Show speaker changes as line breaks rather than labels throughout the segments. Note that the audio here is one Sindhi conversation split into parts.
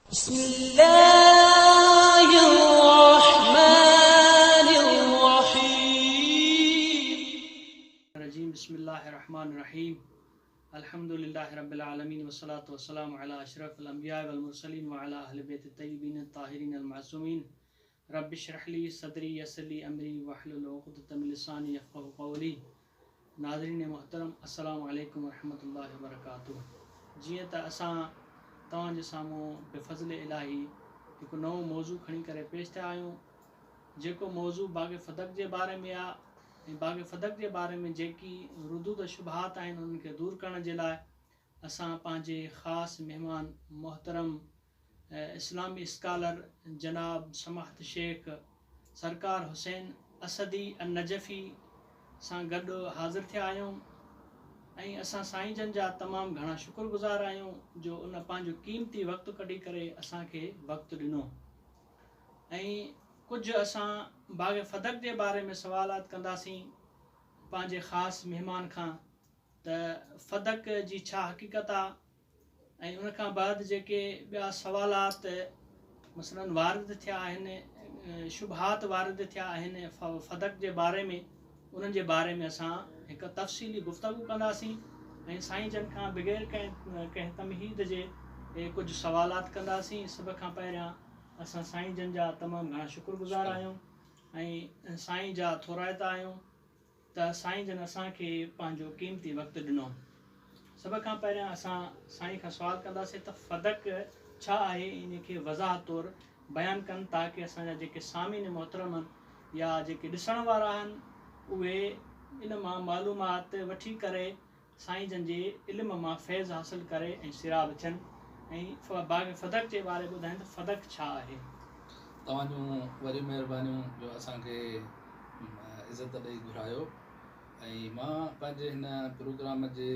بسم الله الرحمن الرحيم.
الرجيم. بسم الله الرحمن الرحيم. الحمد لله رب العالمين، والصلاة والسلام على أشرف الأنبياء والمرسلين وعلى أهل بيت الطيبين الطاهرين المعصومين. رب اشرح لي صدري، يسر لي أمري، واحلل عقدة من لساني يفقهوا قولي. ناظرين محترم، السلام عليڪم ورحمة الله وبرڪاته. جيئن ته اسان توهان جي سامهون بفضل الاهي هڪ نئون موضوع کڻي ڪري پيش ٿيا آهيون، جيڪو موضوع باغ فدڪ جي باري ۾ آ، ۽ باغ فدڪ جي باري ۾ جيڪي ردود شبهات آهن، انهن کي دور ڪرڻ جي لاء اسان پنهنجي خاص مهمان محترم اسلامي اسڪالر جناب سماحت شيخ سرڪار حسين اسدي النجفي سان گڏ حاضر ٿيا آهيون، ۽ اسان سائين جن جا تمام گهڻا شڪر گذار آهيون جو ان پنهنجو قيمتي وقت ڪڍي ڪري اسان کي وقت ڏنو، ۽ ڪجهه اسان باغ فدڪ جي باري ۾ سوالات ڪنداسين پنهنجي خاص مهمان کان ته فدڪ جي ڇا حقيقت آ، ۽ ان کان بعد جيڪي ٻيا سوالات مثلا وارد ٿيا آهن، شبهات وارد ٿيا آهن فدڪ جي باري ۾، انهن جي باري ۾ اسان هڪ تفصيلي گفتگو ڪنداسين، ۽ سائين جن کان بغير ڪنهن تمهيد جي ڪجهه سوالات ڪنداسين. سڀ کان پهريان اسان سائين جن جا تمام گهڻا شڪر گذار آهيون ۽ سائين جا ٿورائتا آهيون ته سائين جن اسان کي پنهنجو قيمتي وقت ڏنو. سڀ کان پهريان اسان سائين کان سوال ڪنداسين ته فدڪ ڇا آهي؟ ان کي وضاحت طور بيان ڪن، تاڪه اسان جا جيڪي سامعين محترم آهن يا جيڪي ڏسڻ وارا آهن، اهي ان مان معلومات وٺي ڪري سائين جن جي علم مان فيض حاصل ڪري ۽ سيراب ٿين، ۽ باغ فدڪ جي باري ٻڌائين ته فدڪ ڇا آهي؟
توهان جون وڏيون مهربانيون جو اسان کي عزت ڏئي گهرايو، ۽ مان پنهنجي هن پروگرام جي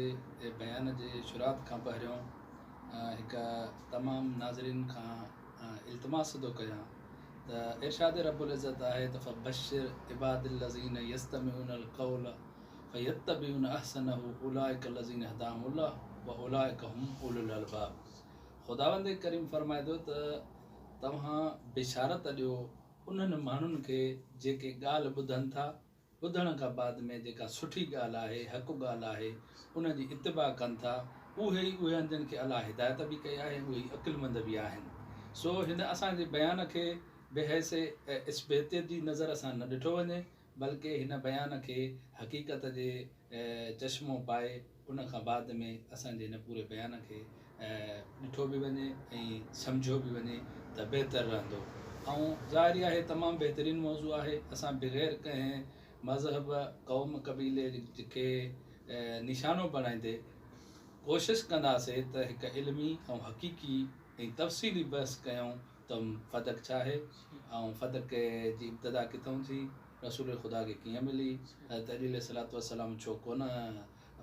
بيان جي شروعات کان پهريون هڪ تمام ناظرين کان التماس ٿو ڪيان ته ارشاد رب العزت آهي ته فبشر عباد الذين يستمعون القول فيتبعون احسنه اولئک الذين هداهم الله واولئک هم اولو الالباب. خداوند ڪريم فرمائي ٿو ته توهان بشارت ڏيو انهن ماڻهن کي جيڪي ڳالهه ٻڌن ٿا، ٻڌڻ کان بعد ۾ جيڪا سٺي ڳالهه آهي، حق ڳالهه آهي، ان جي اتباع ڪن ٿا، اهي ئي اهي آهن جن کي الله هدايت به ڪئي آهي ۽ اهي ئي عقلمند به آهن. سو هن اسان جي بيان کي بحيث اثباتيت جي نظر سان نه ڏٺو وڃي، بلڪه هن بيان کي حقيقت جي چشمو پائي ان کان بعد ۾ اسان جي هن پوري بيان کي ڏٺو به وڃي ۽ سمجهيو به وڃي ته بهتر رهندو. ۽ ظاهري آهي تمام بهترين موضوع آهي. اسان بغير ڪنهن مذهب، قوم، قبيلي کي نشانو بڻائيندي ڪوشش ڪنداسي ته هڪ علمي ۽ حقيقي ۽ تفصيلي بحث ڪيون ته فدڪ ڇا آهي ۽ فدڪ جي ابتدا ڪٿئون ٿي، رسول خدا کي ڪيئن ملي، حضرت علي عليه الصلوة والسلام ڇو ڪونه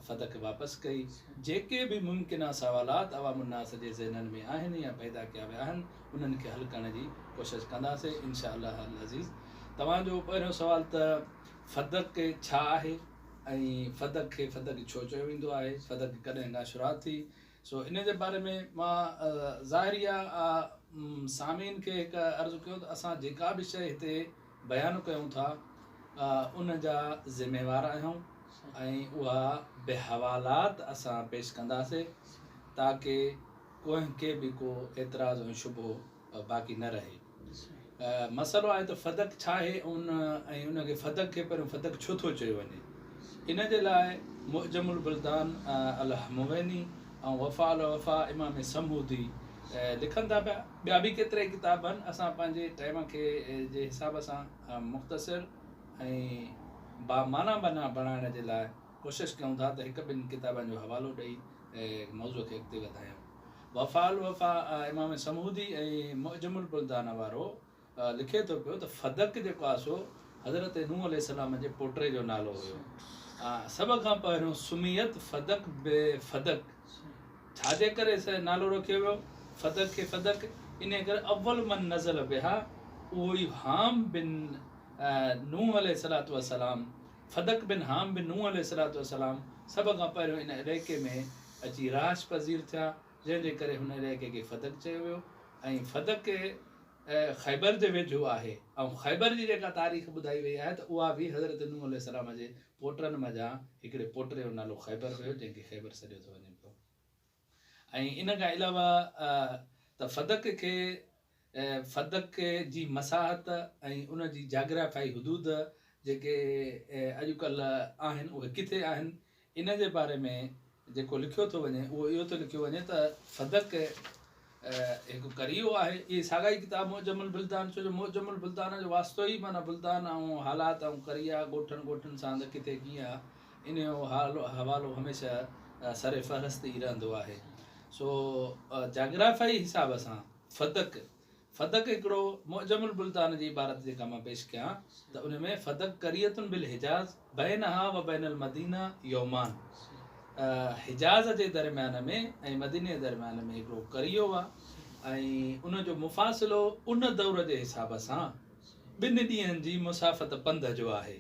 فدڪ واپس ڪئي. جيڪي به ممڪنه سوالات عوام الناس جي ذهنن ۾ آهن يا پيدا ڪيا ويا آهن، انهن کي حل ڪرڻ جي ڪوشش ڪنداسين انشاء الله العزيز. توهان جو پهريون سوال ته فدڪ ڇا آهي ۽ فدڪ کي فدڪ ڇو چيو ويندو آهي، فدڪ ڪڏهن کان شروعات ٿي، سو ان جي باري ۾ مان ظاهري آ سامعين کي هڪ عرض ڪيو ته اسان جيڪا به شيء هتي بيان ڪيون ٿا، ان جا ذميوار آهيون ۽ اها بحوالات اسان پيش ڪنداسي تاڪه ڪنهن کي به ڪو اعتراض ۽ شبهو باقي نه رهي. مسئلو آهي ته فدڪ ڇا آهي ان ۽ ان کي فدڪ کي پهريون فدڪ ڇو ٿو چيو وڃي؟ ان جي لاء معجم البلدان الحمويني ۽ وفاء الوفا امام سمهودي لکن ٿا پيا. ٻيا به ڪيترائي ڪتاب آهن، اسان پنهنجي ٽائيم کي جي حساب سان مختصر ۽ بامعنيٰ بڻائڻ جي لاء ڪوشش ڪيون ٿا ته هڪ ٻن ڪتابن جو حوالو ڏئي موضوع کي اڳتي وڌايون. وفاء الوفا امام سمهودي ۽ معجم البلدان وارو لکي ٿو پيو ته فدڪ جيڪو آهي سو حضرت نوح عليه السلام جي پوٽي جو نالو هيو. سڀ کان پهريون سميت فدڪ به فدڪ ڇا جي ڪري نالو رکيو ويو فدڪ کي فدڪ؟ انهيء ڪري اول من نزل بها اهو ئي حام بن نوح عليه الصلوة والسلام، فدڪ بن حام بن نوح عليه الصلوة والسلام سڀ کان پهريون ان علائقي ۾ اچي رهائش پذير ٿيا، جنهن جي ڪري هن علائقي کي فدڪ چيو ويو. ۽ فدڪ خيبر جي ويجهو آهي ۽ خيبر جي جيڪا تاريخ ٻڌائي وئي آهي ته اها به حضرت نوح عليه السلام جي پوٽن منجهان هڪڙي پوٽري جو نالو خيبر هيو جنهن کي خيبر سڏيو ٿو وڃي پيو ۽ ان کان علاوه ته فدڪ کي فدڪ جي مساحت ۽ ان جي جاگرافيائي حدود جيڪي اڄڪلهه آهن اهي ڪٿي آهن ان جي باري ۾ جيڪو لکيو ٿو وڃي اهو اهو ٿو لکيو وڃي ته فدڪ هڪ قريو آهي. اهي ساڳا ئي ڪتاب معجم البلدان ڇو جو معجم البلدان جو واسطو ئي معنيٰ بلدان ۽ حالات ۽ قريا ڳوٺن ڳوٺن سان ته ڪٿي ڪيئن آهي ان جو حال حوالو هميشه سر فهرست ئي رهندو آهي. سو جاگرافيائي حساب سان فدڪ فدڪ هڪڙو معجم البلدان جي عبارت جيڪا مان پيش ڪيان ته ان ۾ فدڪ قرية بالحجاز بينها وبين المدينه يومان حجاز جي درميان ۾ ۽ مديني جي درميان ۾ هڪڙو قريو آ ۽ ان جو مفاصلو ان دور جي حساب سان ٻن ڏينهن جي مسافت پنڌ جو آهي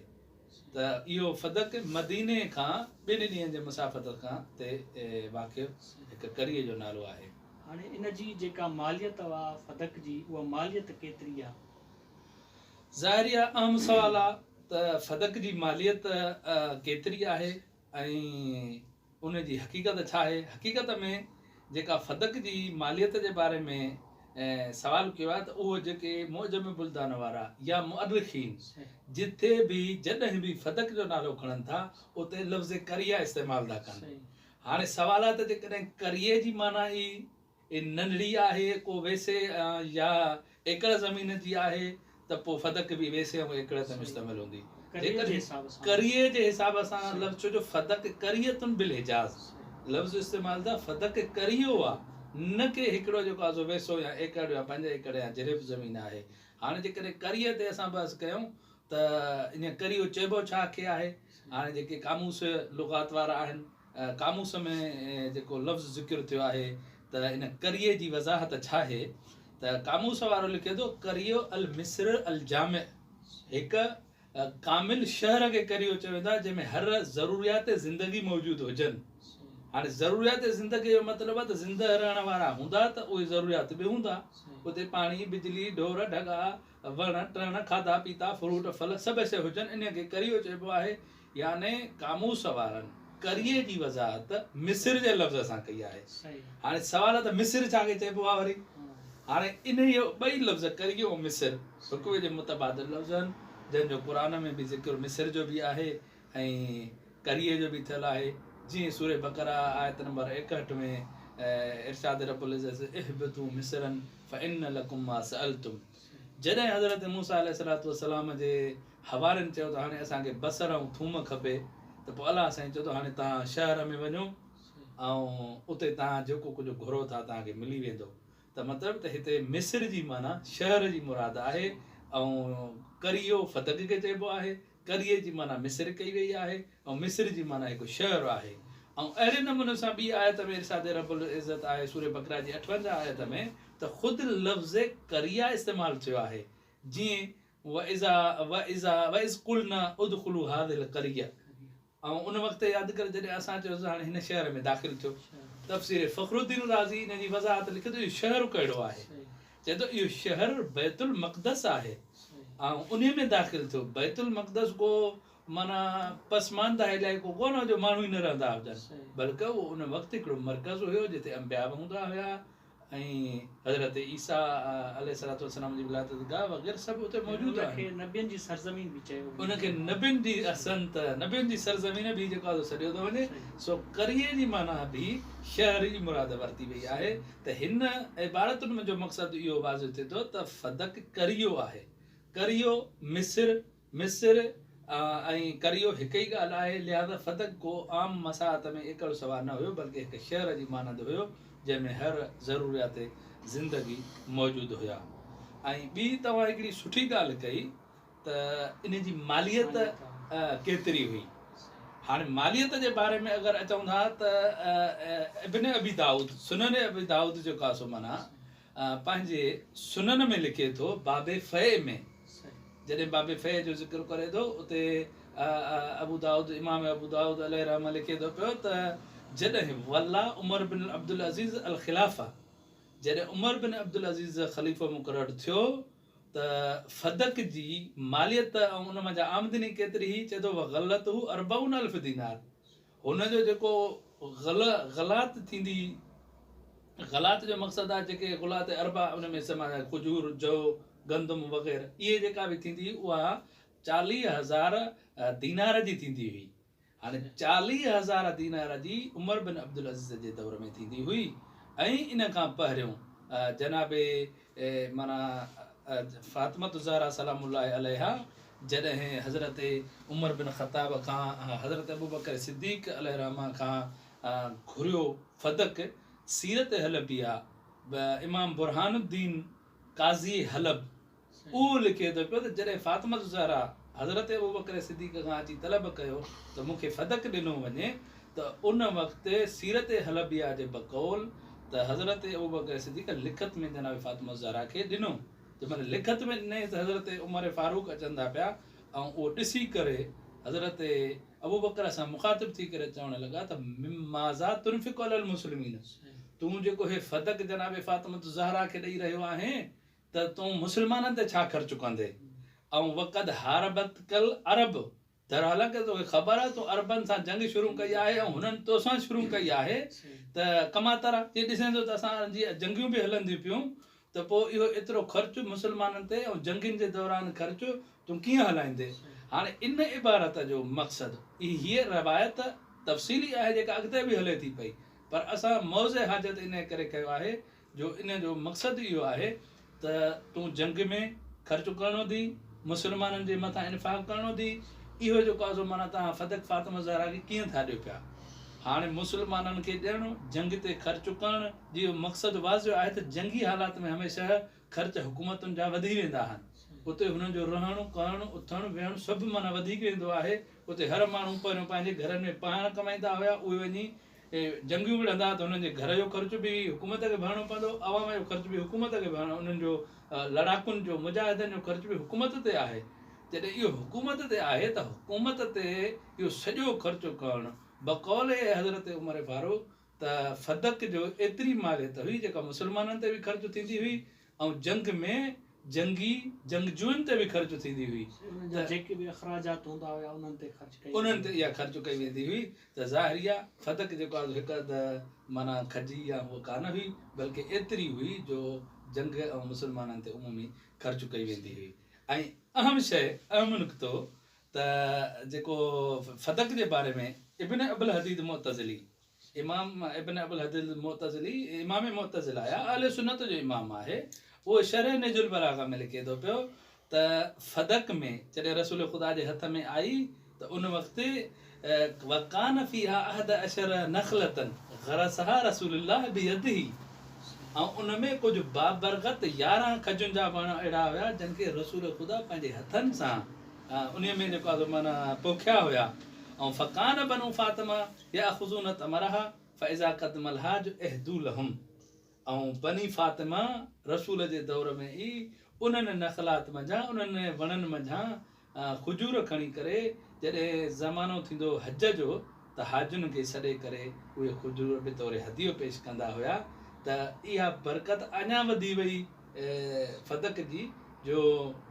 ته اهو فدڪ مديني کان ٻن ڏينهن جي مسافت کان تي واقع هڪ قريي جو نالو آهي.
هاڻي ان جي جيڪا ماليت آ فدڪ جي اها ماليت ڪيتري آ؟
ظاهر اها اهم سوال آ ته فدڪ جي ماليت ڪيتري آهي ۽ ان جي حقيقت ڇا آهي؟ حقيقت ۾ جيڪا فدڪ جي ماليت جي باري ۾ سوال ڪيو آهي ته اهو جيڪي معجم بلدان وارا يا مؤرخين جتي به جڏهن به فدڪ جو نالو کڻن ٿا اتي لفظ قريه استعمال ٿا ڪن. هاڻي سوال آهي ته جيڪڏهن قريي جي معنيٰ ئي ننڍڙي آهي، ڪو ويسي يا ايڪڙ زمين جي آهي ته پوء فدڪ به ويسي ۽ ايڪڙ تي مشتمل هوندي. جيڪڏهن قريي جي حساب سان لفظ ڇو جو فدڪ قرية بالحجاز لفظ استعمال ٿا فدڪ قريو آ نه ڪي هڪڙو جيڪو آ سو ويسو يا ايڪڙ يا پنج ايڪڙ يا جريب زمين آهي. هاڻي جيڪڏهن قريي تي اسان بحث ڪيون ته ان قريو چئبو ڇا کي آهي؟ هاڻي جيڪي قاموس لغات وارا آهن، قاموس ۾ جيڪو لفظ ذڪر ٿيو آهي ته ان قريي جي وضاحت ڇا آهي ته قاموس وارو لکي ٿو قريو المصر الجامع هڪ ڪامل شهر کي قريو چيو ويندو آهي جنهن ۾ هر ضروريات زندگي موجود هجن. هاڻي ضروريات زندگي جو مطلب آهي ته زنده رهڻ وارا هوندا ته اهي ضروريات به هوندا. اتي پاڻي، بجلي، ڍور ڍڳا، وڻ ٽڻ، کاڌا پيتا، فروٽ ڦل سڀ شيء هجن انهيء کي قريو چئبو آهي يعني قاموس وارن قريي جي وضاحت مصر جي لفظ سان ڪئي آهي. هاڻي سوال آهي ته مصر ڇا کي چئبو آهي وري؟ هاڻي انهيء ٻئي لفظ قريو ۽ مصر هڪ ٻئي جي متبادل لفظ آهن جنهن جو قرآن ۾ به ذڪر مصر جو به آهي ۽ قريي جو به ٿيل آهي، جيئن سوره بقره آيت نمبر 61 ۾ ارشاد رب العزت اهبطوا مصرا فان لڪم ما سألتم جڏهن حضرت موسيٰ عليه الصلوة والسلام جي حوارين چيو ته هاڻي اسان کي بصر ۽ ٿوم کپي ته پوء الله سائين چيو ته هاڻي توهان شهر ۾ وڃو ۽ اتي توهان جيڪو ڪجهه گهرو ٿا توهان کي ملي ويندو ته مطلب ته هتي مصر جي معنيٰ شهر جي مراد آهي ۽ قريو فدق کي چئبو آهي قريي جي معنيٰ مصر ڪئي وئي آهي ۽ مصر جي معنيٰ هڪ شهر آهي ۽ اهڙي نموني سان ٻي آيت ۾ ارشاد رب العزت آهي سورة بقره جي 58 آيت ۾ ته خود لفظ قريه استعمال ٿيو آهي جيئن واذا واذا واذ قلنا ادخلوا هذه القريه ۽ ان وقت ياد ڪر جڏهن اسان چيو ته هاڻي هن شهر ۾ داخل ٿيو. تفسير فخرالدين رازي ان جي وضاحت لکي ٿو اهو شهر ڪهڙو آهي؟ چئي ٿو اهو شهر بيت المقدس آهي ۽ انهي ۾ داخل ٿيو. بيت المقدس ڪو معنيٰ پسمانده علائقو ڪونه هو جو ماڻهو ئي نه رهندا هجن بلڪه اهو ان وقت هڪڙو مرڪز هيو جتي انبياء به هوندا هيا ۽ حضرت عيسيٰ عليه الصلوة والسلام جي ولادت گاهه وغيره سڀ اتي موجود آهن.
ان کي نبين جي سرزمين به چيو وڃي ٿو.
ان کي نبين جي احسنت نبين جي سرزمين به جيڪو آهي سو سڏيو ٿو وڃي. سو قريي جي معنيٰ به شهر ئي مراد ورتي وئي آهي ته هن عبارتن جو مقصد اهو واضح ٿئي ٿو ته فدڪ قريو آهي. قريو مصر مصر ۽ قريو هڪ ئي ڳالهه آهي، لهذا فدڪ ڪو عام مساحت ۾ ايڪڙ سوا نه هيو، بلڪه هڪ شهر جي مانند هيو، جنهن ۾ هر ضروريات زندگي موجود هيا. ۽ ٻي توهان هڪڙي سٺي ڳالهه ڪئي ته ان جي ماليت ڪيتري هئي. هاڻي ماليت جي باري ۾ اگر اچون ٿا ته ابن ابي دائود، سنن ابي دائود جيڪو آهي سو معنيٰ پنهنجي سنن ۾ لکي ٿو باب فيء ۾ جڏهن باب فيء جو ذڪر ڪري ٿو اتي ابو دائود امام ابو دائود عليه الرحمة لکي ٿو پيو ته جڏهن وليٰ عمر بن عبدالعزيز الخلافه جڏهن عمر بن عبدالعزيز خليفو مقرر ٿيو ته فدڪ جي ماليت ۽ ان منجهان آمدني ڪيتري هئي؟ چئي ٿو وغلته اربعون الف دينار هن جو جيڪو غل غلات ٿيندي غلات جو مقصد آهي جيڪي غلات اربع ان ۾ سمايل کجور، جو، گندم وغيره اهي جيڪا به ٿيندي هئي اها 40,000 دينار جي ٿيندي هئي. هاڻي 40,000 دينار جي عمر بن عبدالعزيز جي دور ۾ ٿيندي هئي ۽ ان کان پهريون جناب معنيٰ فاطمة الزهرا سلام الله عليها جڏهن حضرت عمر بن خطاب کان حضرت ابوبڪر صديق عليه الرحمة کان گهريو فدڪ سيرت حلبيه امام برهان الدين قاضي حلب اهو لکي ٿو پيو ته جڏهن فاطمة الزهرا حضرت ابوبڪر صديق کان اچي طلب ڪيو ته مون کي فدڪ ڏنو وڃي ته ان وقت سيرت حلبيه جي بقول ته حضرت ابوبڪر صديق لکت ۾ جناب فاطمة الزهرا کي ڏنو جنهن مهل لکت ۾ ڏنائين ته حضرت عمر فاروق اچن ٿا پيا ۽ اهو ڏسي ڪري حضرت ابوبڪر سان مخاطب ٿي ڪري چوڻ لڳا ته مماذا تنفق علي المسلمين تون جيڪو هي فدڪ جناب فاطمة الزهرا کي ڏئي رهيو آهين ته تون مسلمانن تي ڇا خرچ ڪندين ۽ وقد حاربتک العرب درحالانڪه توکي خبر آهي تون عربن سان جنگ شروع ڪئي آهي ۽ هنن توسان شروع ڪئي آهي ته ڪما تريٰ جيئن ڏسين ٿو ته اسان جي جنگيون به هلنديون پيون ته پوء اهو ايترو خرچ مسلمانن تي ۽ جنگين جي دوران خرچ تون ڪيئن هلائيندين؟ هاڻي ان عبارت جو مقصد هيء روايت تفصيلي آهي جيڪا اڳتي به هلي ٿي پئي پر اسان موضع حاجت انهيء ڪري ڪيو آهي جو ان جو مقصد اهو آهي ته تون جنگ ۾ خرچ ڪرڻو ٿي، مسلمانن جي مٿان انفاق ڪرڻو ٿي، اهو جيڪو آهي سو معنيٰ توهان فدڪ فاطمه زهرا کي ڪيئن ٿا ڏيو پيا؟ هاڻي مسلمانن کي ڏيڻ، جنگ تي خرچ ڪرڻ جي اهو مقصد واضح آهي ته جنگي حالات ۾ هميشه خرچ حڪومتن جا وڌي ويندا آهن، اتي هنن جو رهڻ، ڪهڻ، اٿڻ، ويهڻ سڀ معنيٰ وڌيڪ ويندو آهي، اتي هر ماڻهو پهريون پنهنجي گهرن ۾ پاڻ ڪمائيندا هيا، اهي وڃي جنگيون وڙهندا ته انهن جي گهر جو خرچ به حڪومت کي ڀرڻو پوندو، عوام جو خرچ به حڪومت کي ڀرڻو، انهن جو لڙاڪن جو، مجاهدن جو خرچ به حڪومت تي آهي. جڏهن اهو حڪومت تي آهي ته حڪومت تي اهو سڄو خرچ ڪرڻ بقول حضرت عمر فاروق ته فدڪ جو ايتري ماليت هئي جيڪا مسلمانن تي به خرچ ٿيندي هئي ۽ جنگ ۾ جنگي جنگجوئن تي به خرچ ٿيندي هئي
انهن جا جيڪي به اخراجات هوندا هيا انهن تي خرچ ڪئي
انهن تي اها خرچ ڪئي ويندي هئي ته ظاهري آ فدڪ جيڪو آ سو هڪ اڌ معنيٰ کجي يا هوء ڪانه هئي بلڪه ايتري هئي جو جنگ ۽ مسلمانن تي عمومي خرچ ڪئي ويندي هئي ۽ اهم شيء اهم نڪتو ته جيڪو فدڪ جي باري ۾ ابن ابوالحديد معتزلي امام ابن ابوالحديد المعتزلي امام معتزله آهي، اهل سنت جو امام آهي، اهو شرح نهج البلاغه ۾ لکي ٿو پيو ته فدڪ ۾ جڏهن رسول خدا جي هٿ ۾ آئي ته ان وقت وڪان فيها احد عشر نخلة غرسها رسول الله بيده ۽ ان ۾ ڪجهه بابرڪت 11 کجين جا وڻ اهڙا هيا جن کي رسول خدا پنهنجي هٿن سان انهيء ۾ جيڪو آهي سو معنيٰ پوکيا هيا ۽ فڪان بنو فاطمه ياخذون تمرها فاذا قدم الحاج اهدوا لهم ۽ بني فاطمه رسول جي دور ۾ ئي انهن نخلات منجهان انهن وڻن منجهان کجور کڻي ڪري جڏهن زمانو ٿيندو حج جو ته حاجين کي سڏي ڪري اهي کجور بطور هديو پيش ڪندا هيا ته اها برڪت اڃا وڌي وئي فدڪ جي جو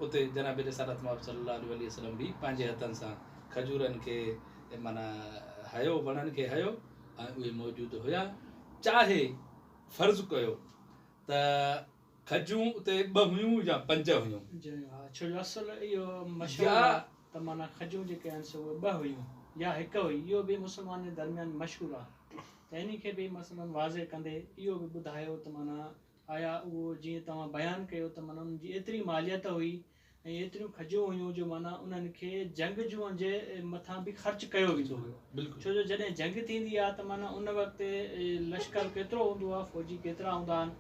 اتي جناب رسالت مآب صلي الله عليه وسلم به پنهنجي هٿن سان کجورن کي معنيٰ هنيو، وڻن کي هنيو ۽ اهي موجود هيا. چاهي فرض ڪيو ته کجون اتي ٻه هيون يا پنج هيون.
پنج هيون ها ڇو جو اصل اهو مشهور آهي ته معنيٰ کجون جيڪي آهن سي اهي ٻه هيون يا هڪ هئي اهو به مسلمانن جي درميان مشهور آهي ته انهي کي به مثلاً واضح ڪندي اهو به ٻڌايو ته معنيٰ آيا اهو جيئن توهان بيان ڪيو ته معنيٰ انهن جي ايتري ماليت هئي ۽ ايتريون کجيون هيون جو معنيٰ انهن کي جنگجوئن جي مٿان به خرچ ڪيو ويندو هيو ڇو جو جڏهن جنگ ٿيندي آهي ته معنيٰ ان وقت لشڪر ڪيترو هوندو آهي فوجي ڪيترا هوندا آهن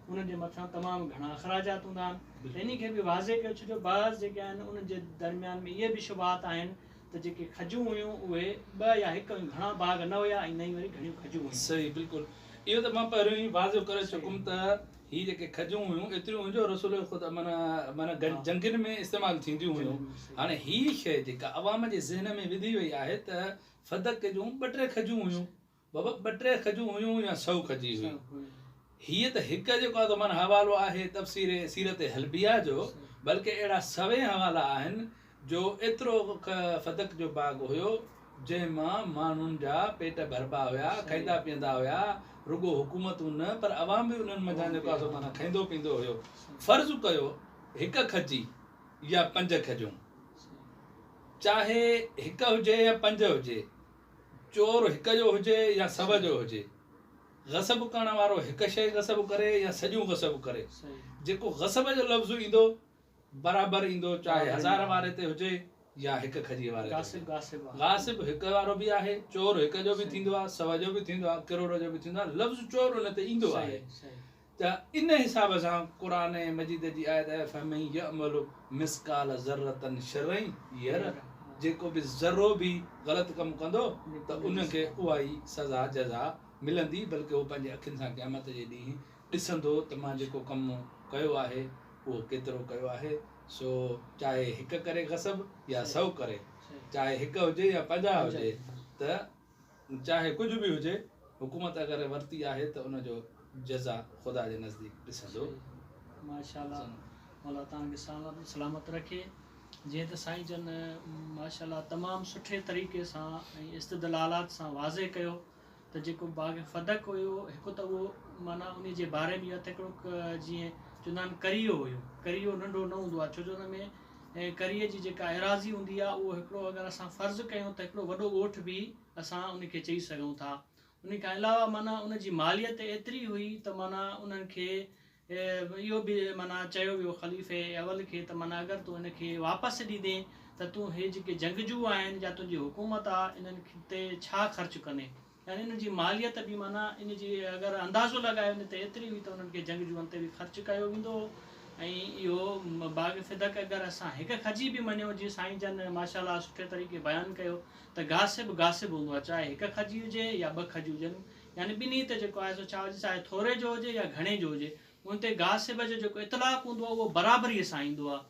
انهن جي مٿان تمام گهڻا اخراجات هوندا آهن ته انهي کي به واضح ڪيو ڇو جو بعض جيڪي آهن انهن جي درميان ۾ اهي به شبهات آهن ته جيڪي کجون هيون اهي ٻه يا هڪ هيون گهڻا باغ نه هيا ۽ نه ئي وري گهڻيون کجون هيون.
صحيح بلڪل اهو ته مان پهريون ئي واضح ڪري چڪم ته هي جيڪي کجون هيون ايتريون هيون جو رسول خدا معنيٰ معنيٰ جنگين ۾ استعمال ٿينديون هيون. هاڻي هي شيء جيڪا عوام جي ذهن ۾ وڌي وئي آهي ته فدڪ جون ٻه ٽي کجون هيون. بابا ٻه ٽي کجون هيون يا سئو کجي هئي. هيء ته هڪ جيڪو آهي معنيٰ حوالو آهي تفسير سيرت حلبيه جو، بلڪه اهڙا سوين حوالا آهن جو ايترو فدڪ جو باغ هيو جنهن مان ماڻهن جا پيٽ ڀربا هيا، کائيندا پيئندا هيا، رڳو حڪومتون نه پر عوام به انهن منجهان جيڪو آهي سو معنيٰ کائيندو پيئندو هيو. فرض ڪيو هڪ کجي يا پنج کجون، چاهي هڪ هجي يا پنج هجي، چور هڪ جو هجي يا سو جو هجي، غصب ڪرڻ وارو هڪ شيء غصب ڪري يا سڄيون غصب ڪري، جيڪو غصب جو لفظ ايندو برابر ايندو چاهي هزار واري تي هجي يا هڪ کجيء واري تي هجي. غاصب هڪ وارو به آهي، چور هڪ جو به ٿيندو آهي، سو جو به ٿيندو آهي، ڪروڙ جو به ٿيندو آهي، لفظ چور ان تي ايندو آهي ته ان حساب سان قرآن مجيد جي آيت آهي فمن يعمل مثقال ذرة شرا يره جيڪو به ذرو به غلط ڪم ڪندو ته ان کي اها ئي سزا جزا ملندي بلڪه هو پنهنجي اکين سان قيامت جي ڏينهن ڏسندو ته مان جيڪو ڪم ڪيو آهي اهو ڪيترو ڪيو آهي سو چاهي هڪ ڪري غصب يا سو ڪري چاهي هڪ هجي يا 50 هجي ته چاهي ڪجهه به هجي حڪومت اگر ورتي آهي ته ان جو جزا خدا جي نزديڪ ڏسندو.
ماشاء الله مولا توهان کي سلامت رکي جيئن ته سائين جن ماشاء الله تمام سٺي طريقي سان ۽ استدلالات سان واضح ڪيو ته جيڪو باغ فدڪ هيو هڪ ته اهو معنيٰ ان جي باري ۾ اهو ته هڪڙو جيئن چوندا آهن قريو هيو قريو ننڍو نه هوندو آهي ڇو جو ان ۾ قريي جي جيڪا ايراضي هوندي آهي اهو هڪڙو اگر اسان فرض ڪيون ته هڪڙو وڏو ڳوٺ به اسان ان کي چئي سگهون ٿا ان کان علاوه معنيٰ ان جي ماليت ايتري هئي ته معنيٰ انهن کي اهو به معنيٰ چيو ويو خليفي اول کي ته معنيٰ اگر تون ان کي واپس ڏيندين ته تون هي جيڪي جنگجو آهن يا تنهنجي حڪومت آهي انهن تي ڇا خرچ ڪندين يعني انهن جي ماليت به معنيٰ ان جي اگر اندازو لڳايو وڃي ته ايتري هئي ته انهن کي جنگجوئن تي به خرچ ڪيو ويندو هو ۽ اهو باغ فدڪ اگر اسان هڪ کجي به مڃون جيئن سائين جن ماشاء الله سٺي طريقي بيان ڪيو ته غاصب غاصب هوندو آهي چاهي هڪ کجي هجي يا ٻه کجي هجن يعني ٻنهي تي جيڪو آهي سو ڇا هجي چاهي ٿوري جو هجي يا گهڻي جو هجي ان تي غاصب جو جيڪو اطلاق هوندو آهي اهو برابريء سان ايندو آهي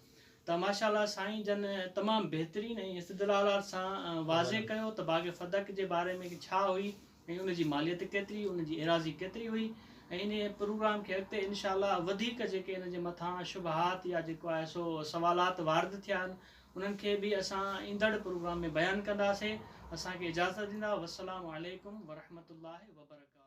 ته ماشاء الله سائين جن تمام بهترين ۽ استدلالات سان واضح ڪيو ته باغ فدڪ جي باري ۾ ڇا هئي ۽ ان جي ماليت ڪيتري ان جي ايراضي ڪيتري هئي ۽ انهي پروگرام کي اڳتي انشاء الله وڌيڪ جيڪي ان جي مٿان شبهات يا جيڪو آهي سو سوالات وارد ٿيا آهن انهن کي به اسان ايندڙ پروگرام ۾ بيان ڪنداسين اسان کي اجازت ڏيندا والسلام عليڪم ورحمة الله وبرڪاته.